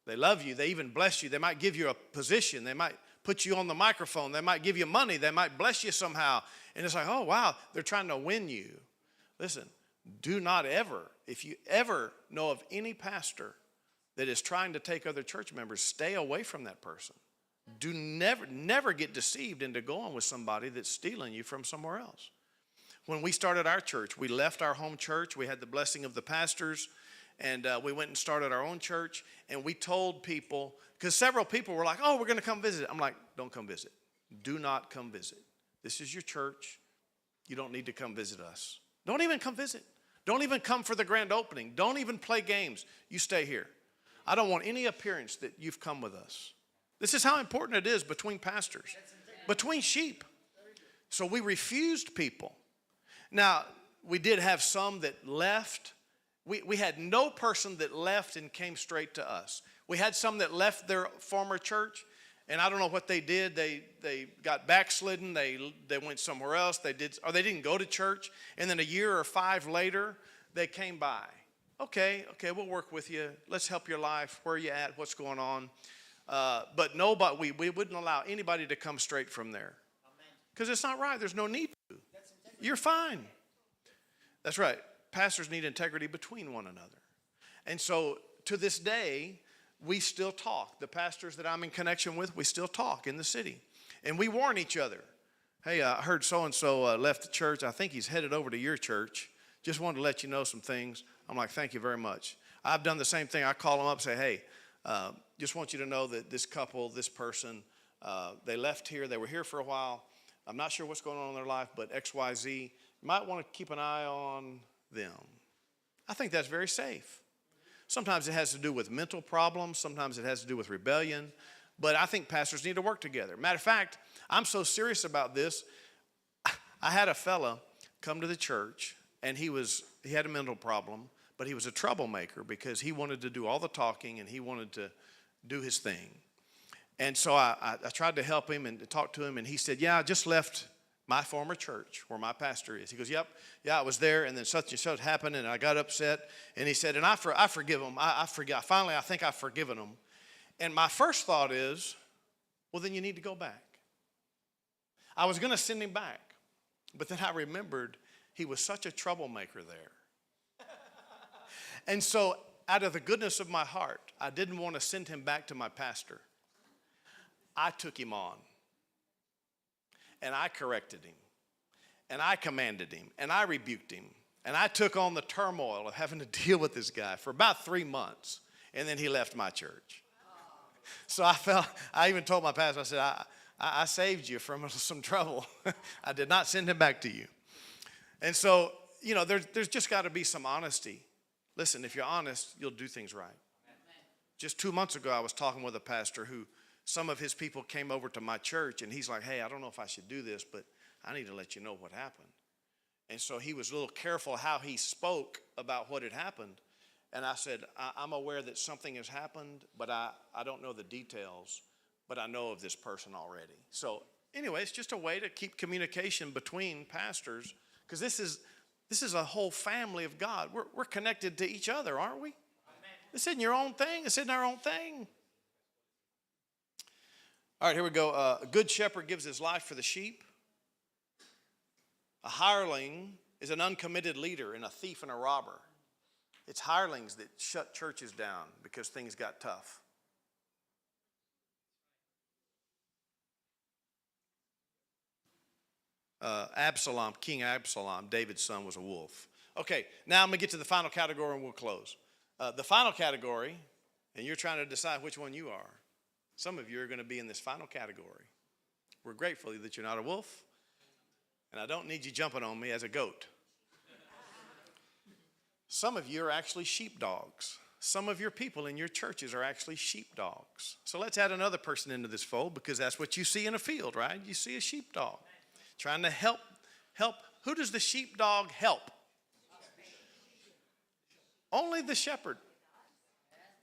They love you. They even bless you. They might give you a position. They might put you on the microphone. They might give you money. They might bless you somehow. And it's like, oh, wow, they're trying to win you. Listen, do not ever, if you ever know of any pastor that is trying to take other church members, stay away from that person. Do never get deceived into going with somebody that's stealing you from somewhere else. When we started our church, we left our home church. We had the blessing of the pastors, and we went and started our own church. And we told people, because several people were like, oh, we're going to come visit. I'm like, don't come visit. Do not come visit. This is your church. You don't need to come visit us. Don't even come visit. Don't even come for the grand opening. Don't even play games. You stay here. I don't want any appearance that you've come with us. This is how important it is between pastors, between sheep. So we refused people. Now, we did have some that left. We had no person that left and came straight to us. We had some that left their former church, and I don't know what they did. They got backslidden. They went somewhere else. They didn't go to church. And then a year or 5 later, they came by. Okay, we'll work with you. Let's help your life. Where are you at? What's going on? But nobody, we wouldn't allow anybody to come straight from there. Because it's not right. There's no need to. You're fine. That's right. Pastors need integrity between one another. And so to this day, we still talk. The pastors that I'm in connection with, we still talk in the city. And we warn each other. Hey, I heard so-and-so left the church. I think he's headed over to your church. Just wanted to let you know some things. I'm like, thank you very much. I've done the same thing. I call them up and say, hey, just want you to know that this couple, this person, they left here. They were here for a while. I'm not sure what's going on in their life, but XYZ, you might want to keep an eye on them. I think that's very safe. Sometimes it has to do with mental problems. Sometimes it has to do with rebellion. But I think pastors need to work together. Matter of fact, I'm so serious about this. I had a fella come to the church, and he had a mental problem, but he was a troublemaker because he wanted to do all the talking and he wanted to do his thing. And so I tried to help him and to talk to him, and he said, yeah, I just left my former church where my pastor is. He goes, yeah, I was there, and then such and such happened, and I got upset. And he said, and I forgive him. I think I've forgiven him. And my first thought is, well, then you need to go back. I was going to send him back, but then I remembered he was such a troublemaker there. And so out of the goodness of my heart, I didn't want to send him back to my pastor. I took him on, and I corrected him, and I commanded him, and I rebuked him, and I took on the turmoil of having to deal with this guy for about 3 months, and then he left my church. So I even told my pastor, I said, I saved you from some trouble. I did not send him back to you. And so, there's just got to be some honesty. Listen, if you're honest, you'll do things right. Just 2 months ago, I was talking with a pastor who some of his people came over to my church, and he's like, hey, I don't know if I should do this, but I need to let you know what happened. And so he was a little careful how he spoke about what had happened. And I said, I'm aware that something has happened, but I don't know the details, but I know of this person already. So anyway, it's just a way to keep communication between pastors, because this is This is a whole family of God. We're connected to each other, aren't we? This isn't your own thing. This isn't our own thing. All right, here we go. A good shepherd gives his life for the sheep. A hireling is an uncommitted leader and a thief and a robber. It's hirelings that shut churches down because things got tough. Absalom, King Absalom, David's son, was a wolf. Okay, now I'm going to get to the final category and we'll close. The final category, and you're trying to decide which one you are. Some of you are going to be in this final category. We're grateful that you're not a wolf, and I don't need you jumping on me as a goat. Some of you are actually sheepdogs. Some of your people in your churches are actually sheepdogs. So let's add another person into this fold, because that's what you see in a field, right? You see a sheepdog trying to help. Who does the sheepdog help? Only the shepherd.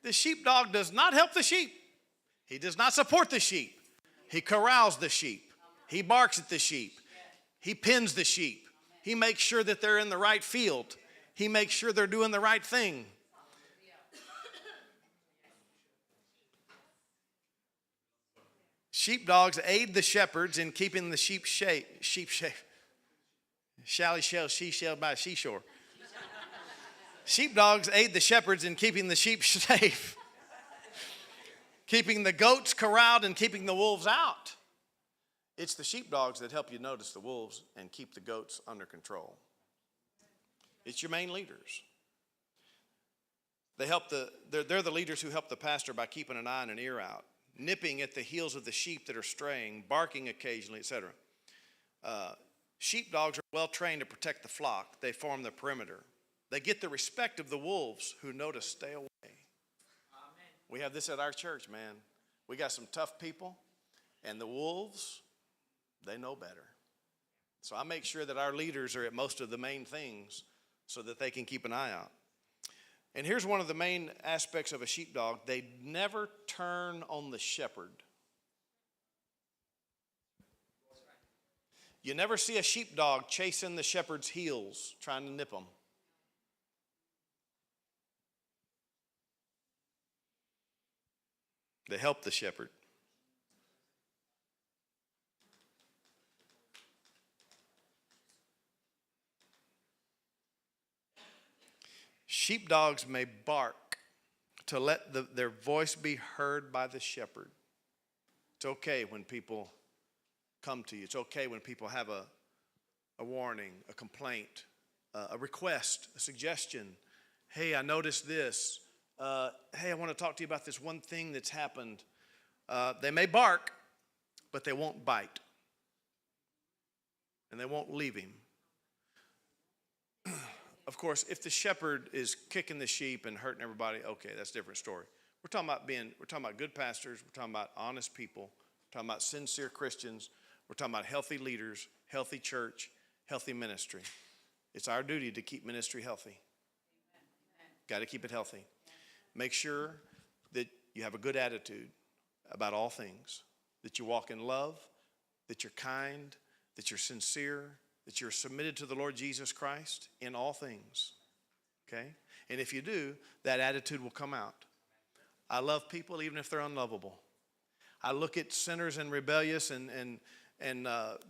The sheepdog does not help the sheep. He does not support the sheep. He corrals the sheep. He barks at the sheep. He pins the sheep. He makes sure that they're in the right field. He makes sure they're doing the right thing. Sheepdogs aid the shepherds in keeping the sheep safe. Shally shell, she shell by seashore. Sheepdogs aid the shepherds in keeping the sheep safe, keeping the goats corralled and keeping the wolves out. It's the sheepdogs that help you notice the wolves and keep the goats under control. It's your main leaders. They're the leaders who help the pastor by keeping an eye and an ear out, nipping at the heels of the sheep that are straying, barking occasionally, etc. Sheepdogs are well trained to protect the flock. They form the perimeter. They get the respect of the wolves who know to stay away. Amen. We have this at our church, man. We got some tough people, and the wolves, they know better. So I make sure that our leaders are at most of the main things so that they can keep an eye out. And here's one of the main aspects of a sheepdog. They never turn on the shepherd. You never see a sheepdog chasing the shepherd's heels, trying to nip them. They help the shepherd. Sheepdogs may bark to let their voice be heard by the shepherd. It's okay when people come to you. It's okay when people have a warning, a complaint, a request, a suggestion. Hey, I noticed this. Hey, I want to talk to you about this one thing that's happened. They may bark, but they won't bite. And they won't leave him. Of course, if the shepherd is kicking the sheep and hurting everybody, okay, that's a different story. We're talking about good pastors. We're talking about honest people. We're talking about sincere Christians. We're talking about healthy leaders, healthy church, healthy ministry. It's our duty to keep ministry healthy. Got to keep it healthy. Make sure that you have a good attitude about all things, that you walk in love, that you're kind, that you're sincere, that you're submitted to the Lord Jesus Christ in all things, okay? And if you do, that attitude will come out. I love people even if they're unlovable. I look at sinners and rebellious and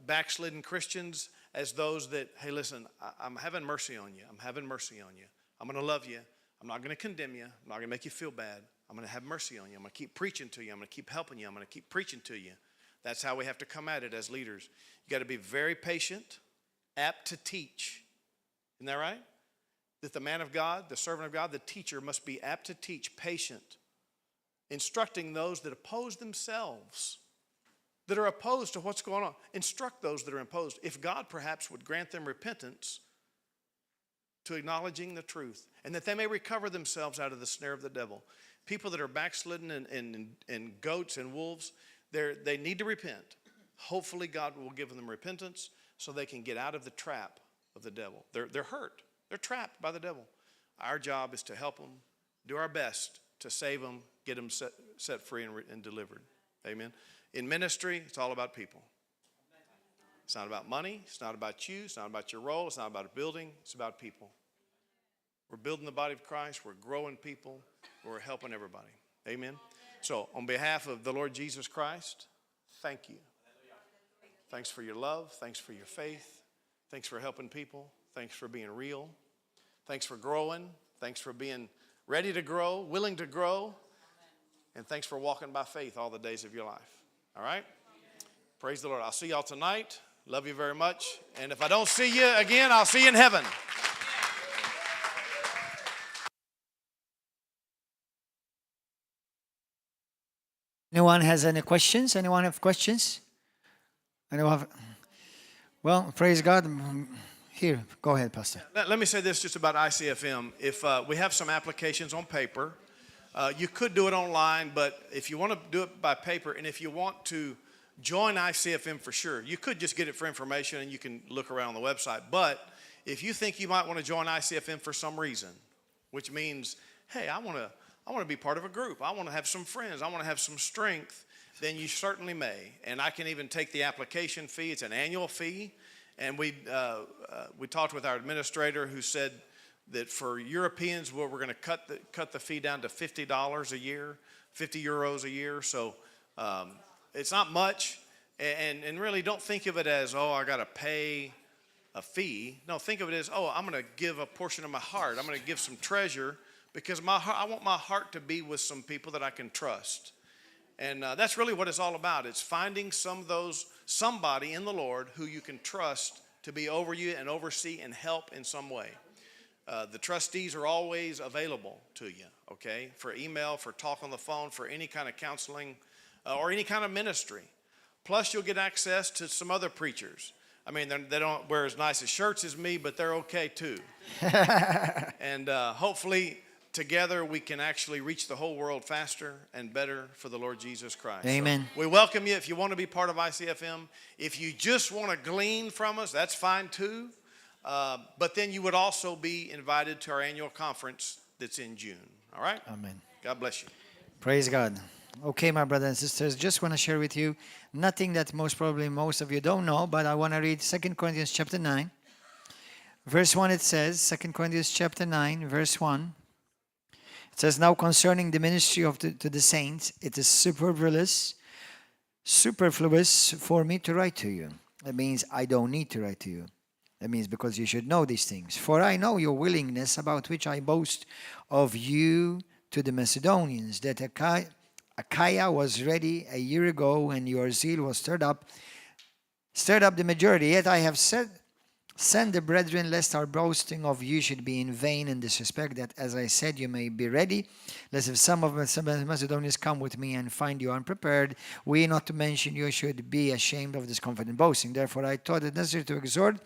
backslidden Christians as those that, hey, listen, I'm having mercy on you. I'm having mercy on you. I'm going to love you. I'm not going to condemn you. I'm not going to make you feel bad. I'm going to have mercy on you. I'm going to keep preaching to you. I'm going to keep helping you. I'm going to keep preaching to you. That's how we have to come at it as leaders. You got to be very patient, apt to teach. Isn't that right? That the man of God, the servant of God, the teacher must be apt to teach, patient, instructing those that oppose themselves, that are opposed to what's going on. Instruct those that are opposed. If God perhaps would grant them repentance to acknowledging the truth, and that they may recover themselves out of the snare of the devil. People that are backslidden and goats and wolves, they need to repent. Hopefully God will give them repentance so they can get out of the trap of the devil. They're hurt. They're trapped by the devil. Our job is to help them, do our best to save them, get them set free and delivered. Amen. In ministry, it's all about people. It's not about money. It's not about you. It's not about your role. It's not about a building. It's about people. We're building the body of Christ. We're growing people. We're helping everybody. Amen. So on behalf of the Lord Jesus Christ, thank you. Thanks for your love. Thanks for your faith. Thanks for helping people. Thanks for being real. Thanks for growing. Thanks for being ready to grow, willing to grow. And thanks for walking by faith all the days of your life. All right? Praise the Lord. I'll see y'all tonight. Love you very much. And if I don't see you again, I'll see you in heaven. Anyone has any questions? Anyone have questions? Anyone have? Well, praise God. Here, go ahead, Pastor. Let me say this just about ICFM. If we have some applications on paper, you could do it online, but if you want to do it by paper, and if you want to join ICFM for sure, you could just get it for information and you can look around on the website. But if you think you might want to join ICFM for some reason, which means, hey, I want to be part of a group. I want to have some friends. I want to have some strength. Then you certainly may. And I can even take the application fee. It's an annual fee. And we talked with our administrator who said that for Europeans, we're going to cut the fee down to $50 a year, 50 euros a year. So it's not much. And really don't think of it as, oh, I got to pay a fee. No, think of it as, oh, I'm going to give a portion of my heart. I'm going to give some treasure because I want my heart to be with some people that I can trust. And that's really what it's all about. It's finding somebody in the Lord who you can trust to be over you and oversee and help in some way. The trustees are always available to you, okay, for email, for talk on the phone, for any kind of counseling or any kind of ministry. Plus, you'll get access to some other preachers. I mean, they don't wear as nice as shirts as me, but they're okay too. And hopefully, together we can actually reach the whole world faster and better for the Lord Jesus Christ. Amen. So we welcome you if you want to be part of ICFM. If you just want to glean from us, that's fine too. But then you would also be invited to our annual conference that's in June. All right? Amen. God bless you. Praise God. Okay, my brothers and sisters, just want to share with you nothing that most of you don't know, but I want to read 2 Corinthians chapter 9. Verse 1 it says, 2 Corinthians chapter 9, verse 1. It says, now concerning the ministry to the saints, it is superfluous for me to write to you. That means I don't need to write to you. That means because you should know these things. For I know your willingness, about which I boast of you to the Macedonians, that Achaia was ready a year ago, and your zeal was stirred up the majority. Yet I have send the brethren, lest our boasting of you should be in vain, in this respect, that, as I said, you may be ready, lest if some of the Macedonians come with me and find you unprepared, we, not to mention you, should be ashamed of this confident boasting. Therefore I thought it necessary to exhort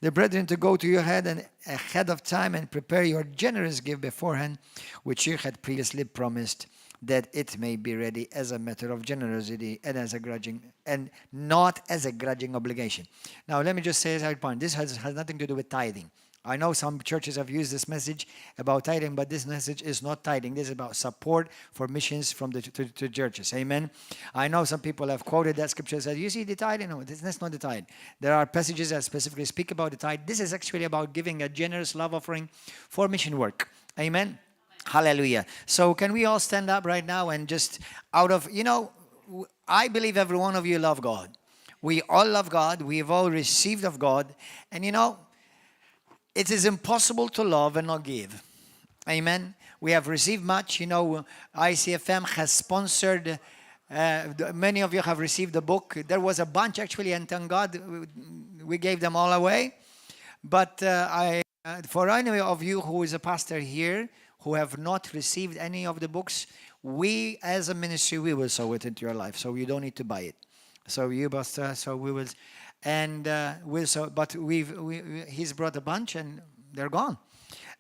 the brethren to go to your head ahead of time and prepare your generous gift beforehand, which you had previously promised, that it may be ready as a matter of generosity and not as a grudging obligation. Now, let me just say as a point, this has nothing to do with tithing. I know some churches have used this message about tithing, but this message is not tithing. This is about support for missions from the to churches. Amen. I know some people have quoted that scripture and said, you see the tithing? No, that's not the tithe. There are passages that specifically speak about the tithe. This is actually about giving a generous love offering for mission work. Amen. Hallelujah. So can we all stand up right now and just I believe every one of you love God. We all love God. We've all received of God. And it is impossible to love and not give. Amen. We have received much. ICFM has sponsored, many of you have received the book. There was a bunch actually, and thank God we gave them all away. But for any of you who is a pastor here, who have not received any of the books, we as a ministry, we will sow it into your life. So you don't need to buy it. So we will, and we'll sow. But he's brought a bunch and they're gone.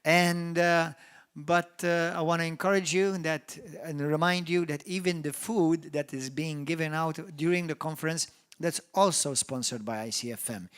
And but I want to encourage you and remind you that even the food that is being given out during the conference, that's also sponsored by ICFM.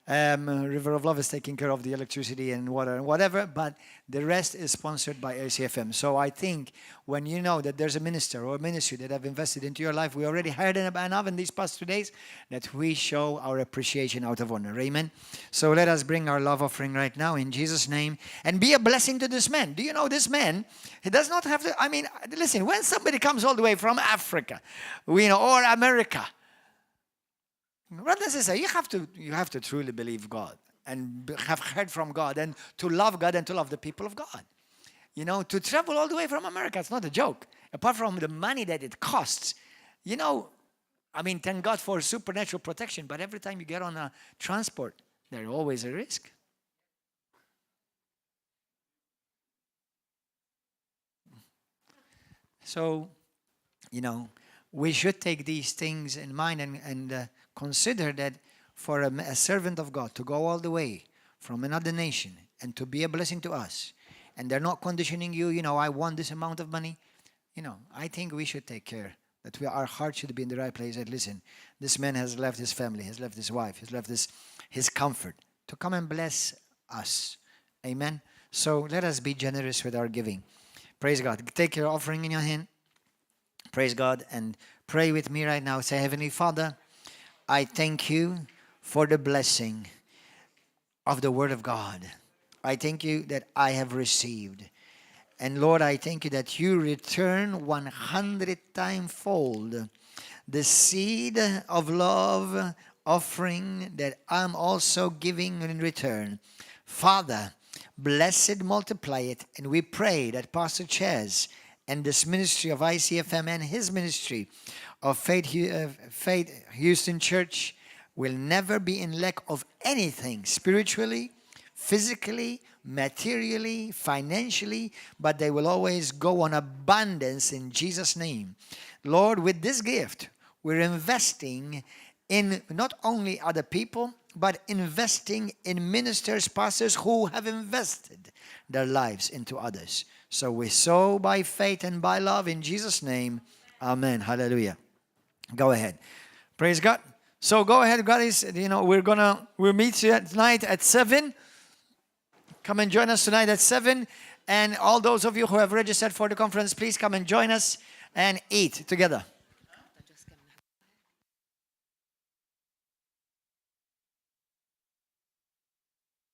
River of Love is taking care of the electricity and water and whatever, but the rest is sponsored by ICFM. So I think when you know that there's a minister or a ministry that have invested into your life, we already heard enough in these past 2 days, that we show our appreciation out of honor. Amen? So let us bring our love offering right now in Jesus' name and be a blessing to this man. Do you know this man? He does not have to, I mean, listen, when somebody comes all the way from Africa, or America, brothers and sisters, you have to truly believe God and have heard from God and to love God and to love the people of God. You know, to travel all the way from America, it's not a joke. Apart from the money that it costs, you know, I mean, thank God for supernatural protection, but every time you get on a transport, there's always a risk. So, you know, we should take these things in mind and consider that for a servant of God to go all the way from another nation and to be a blessing to us, and they're not conditioning you, you know, I want this amount of money. You know, I think we should take care that our heart should be in the right place. That listen, this man has left his family, has left his wife, has left his comfort to come and bless us. Amen. So let us be generous with our giving. Praise God. Take your offering in your hand. Praise God and pray with me right now. Say, Heavenly Father, I thank you for the blessing of the Word of God. I thank you that I have received. And Lord, I thank you that you return 100 times fold the seed of love offering that I'm also giving in return. Father, bless it, multiply it. And we pray that Pastor Chaz and this ministry of ICFM and his ministry of Faith Houston Church will never be in lack of anything spiritually, physically, materially, financially, but they will always go on abundance in Jesus' name. Lord, with this gift, we're investing in not only other people, but investing in ministers, pastors who have invested their lives into others. So we sow by faith and by love in Jesus' name. Amen. Hallelujah. Go ahead. Praise God. So go ahead, guys. You know, we'll meet you tonight at 7. Come and join us tonight at 7. And all those of you who have registered for the conference, please come and join us and eat together.